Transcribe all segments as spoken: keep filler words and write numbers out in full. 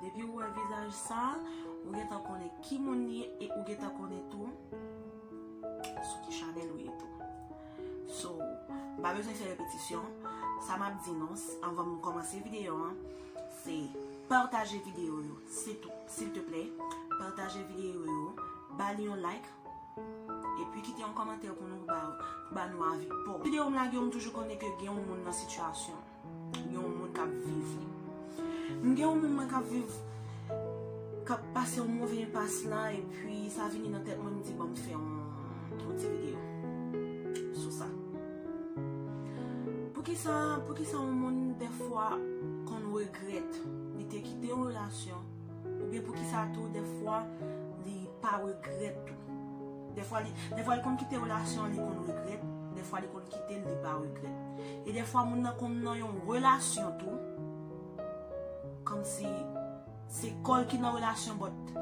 Depi ou wè vizaj sa, ou gentan konnen ki moun li ye e ou gentan konnen tou sou ki chanèl ou ye tou. So, m pa bezwen fè repetisyon. Sa m ap di nou, s- anvan m kòmanse videyo an, se pataje videyo yo, se tou. Silteplè, pataje videyo yo, ba li yon like, epi kite yon kòmantè pou nou ba, pou ba nou avi pa w. Videyo m lage yo, m toujou konnen ke gen yon moun nan sitiyasyon. Gen yon moun k ap viv li. M gen yon moun mwen k ap viv, k ap pase yon move enpas la, epi sa vini nan tèt mwen, m di, "Bon, m fè yon, yon ti videyo sou sa." Poukisa, poukisa yon moun, dèfwa, konn regrèt li te kite yon relasyon, oubyen poukisa tou, dèfwa, li pa regrèt tou? Dèfwa, li, dèfwa, li konn kite relasyon, li konn regrèt. Dèfwa, li konn kite l, li pa regrèt. E dèfwa, moun nan konn nan yon relasyon tou, kòmsi se kò l ki nan relasyon, but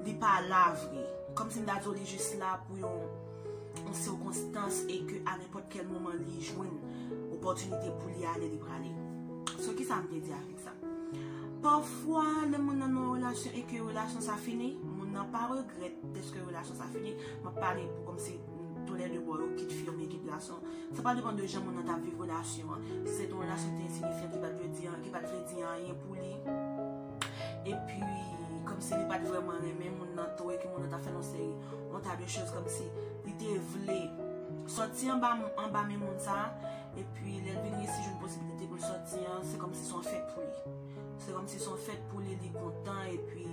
li pa la vre. Kòmsi m ta di w, li jis la pou yon, yon sikonstans e ke a nenpòt kèl moman, li jwenn opòtinite pou li ale, li prale. So, kisa m te di avèk sa? Pafwa, lè moun nan nan yon relasyon e ke relasyon sa fini, moun nan pa regrèt dèske relasyon sa fini. M ap pale pou kòmsi toulède bò yo, kit fi oubyen kit gason. Sa pa depann de jan moun nan t ap viv relasyon an. Si se te yon relasyon ki te ensiyifiyan, ki pa t vle di an- ki pa t vle di anyen pou li, epi kòmsi li pa t vrèman renmen moun nan twò, e ke moun nan t ap fè l yon seri, yon ta de choz, kòmsi li te vle sòti anba, anba men moun sa, epi lè l vin resi jwenn posibilite pou l sòti an, se kòmsi se yon fèt pou li. Se kòmsi se yon fèt pou li, li kontan, epi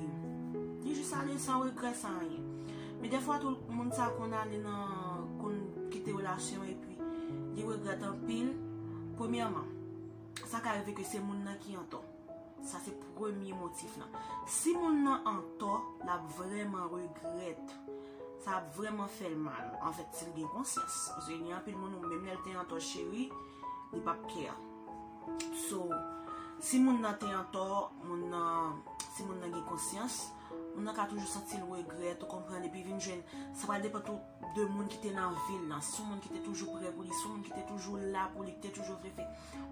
li jis ale san regrè, san anyen. Men dèfwa tou, moun sa konn ale nan, konn kite relasyon, epi li regrèt anpil. Premyèman, sa ka rive ke se moun nan ki antò. Sa se premye motif lan. Si moun nan antò, l ap vrèman regrèt. Sa ap vrèman fè l mal, anfèt, si l gen konsyans. Paske gen anpil moun, ou menm lè l te antò, cheri, li p ap care. So, si moun nan te antò, moun nan, si moun nan gen konsyans, moun nan ka toujou santi l regrèt, ou konprann, epi vin jwenn, sa pral depann tou de moun ki te nan vi l lan. Si se yon moun ki te toujou prè pou li, si se yon moun ki te toujou la pou li, ki te toujou vle fè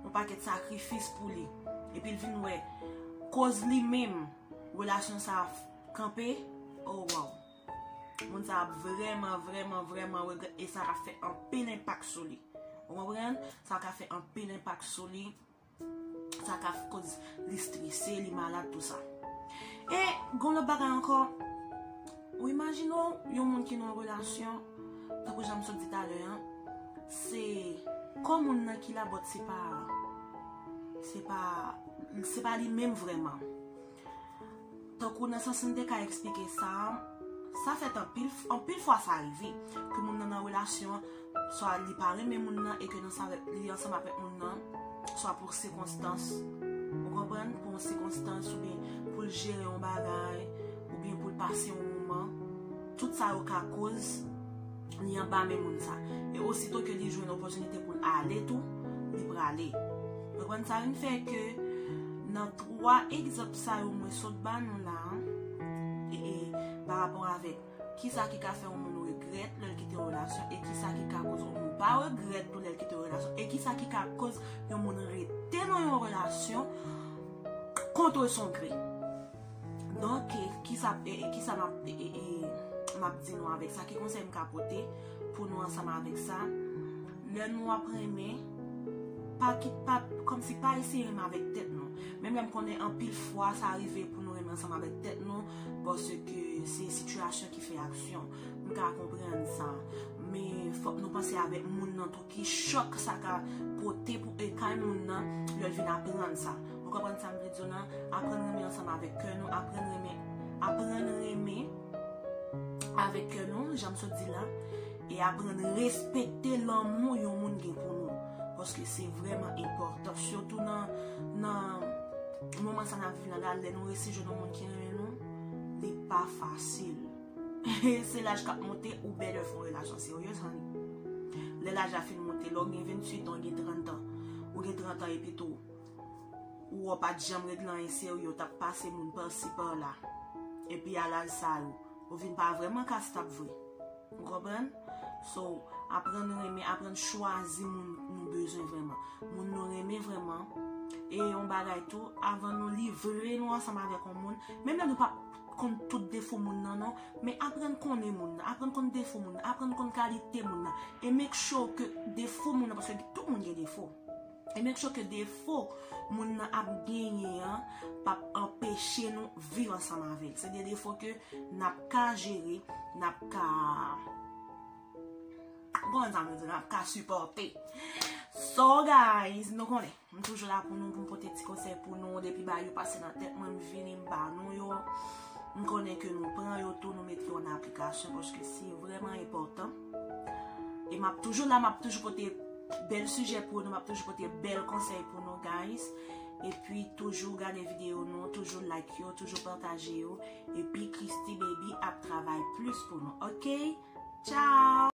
yon pakèt sakrifis pou li, epi l vin wè, koz li menm, relasyon sa a f- kanpe, oh wow. Moun sa ap vrèman, vrèman, vrèman regrèt e sa ka fè anpil enpak sou li. Ou konprann? Sa ka fè anpil enpak sou li. Sa ka koz li strese, li malad, tou sa. E gon lòt bagay ankò, ou imajine w yon moun ki nan yon relasyon, tankou jan m sot di talè an, se kò moun nan ki la, but se pa, se pa, se pa li menm vrèman. Tankou nan sans m te ka eksplike sa, sa fèt anpil, anpil fwa sa rive, ke moun nan nan relasyon, swa li pa renmen moun nan e ke nan sa li ansanm avèk moun nan, swa pou sikonstans, ou konprann, pou yon sikonstans oubyen pou l jere yon bagay, oubyen pou l pase yon moman, tout sa yo ka koz li anba men moun sa. E osito ke li jwenn opòtinite pou l ale tou, li prale. Ou konprann, sa vin fè ke nan twa egzanp sa yo mwen sot ba nou la, e, e, pa rapò avèk kisa ki ka fè yon moun regrèt lè l kite yon relasyon, e kisa ki ka koz yon moun pa regrèt tou lè l kite yon relasyon, e kisa ki ka koz yon moun rete nan yon relasyon contre son gré. Donk, e, kisa, e, e, kisa m ap, e, e, e, m ap di nou avèk sa? Ki konsèy m ka pote pou nou ansanm avèk sa? Lè nou ap renmen, pa kit, pa, kòmsi pa eseye renmen avèk tèt nou. Menm lè m konnen anpil fwa sa rive pou nou renmen ansanm avèk tèt nou, paske se sitiyasyon ki fè aksyon. M ka konprann sa. Men fòk nou panse avèk moun nan tou, ki chòk sa ka pote pou ekay moun nan lè l vin aprann sa. Ou konprann sa m vle di w lan? Aprann renmen ansanm avèk kè nou, aprann renmen, aprann renmen avèk kè nou, jan m sot di la, e aprann respekte lanmou yon moun gen pou nou. Paske se vrèman enpòtan, sitou nan, nan moman sa n ap viv la, la, lè nou resi jwenn yon moun ki renmen nou, li pa fasil. Se laj k ap monte, ou bètè fè yon relasyon serye, honey. Lè laj la fin monte, lè w gen venntuit an, w gen trant an, ou gen trant an epi tou, ou wè w pa t janm regle anyen serye, w t ap pase moun pasi pala. Epi a laj sa yo, ou vin pa vrèman ka stab vre. Ou konprann? So, Aprann renmen, aprann chwazi moun nou bezwen vrèman. Moun nou renmen vrèman. E yon bagay tou, avan nou livre nou ansanm avèk yon moun, menm lè nou pa konn tout defo moun nan non, men aprann konnen moun nan, aprann konn defo moun nan, aprann konn kalite moun nan. E make sure ke defo moun nan, paske tout moun gen defo. E make sure ke defo moun nan ap genyen an p ap anpeche nou viv ansanm avè l. Se de defo ke n ap ka jere, n ap ka, kòman sa vle di, n ap ka sipòte. So guys, nou konnen, m toujou la pou nou, pou m pote ti konsèy pou nou, depi bagay yo pase nan tèt mwen, m vini, m ba nou yo. M konnen ke nou pran yo tou, nou mete yo an aplikasyon, paske se vrèman enpòtan. E m ap toujou la, m ap toujou pote bèl sijè pou nou, m ap toujou pote bèl konsèy pou nou, guys. Epi toujou gade videyo nou, toujou like yo, toujou pataje yo. Epi Christy Baby ap travay plis pou nou, ok? Tchao!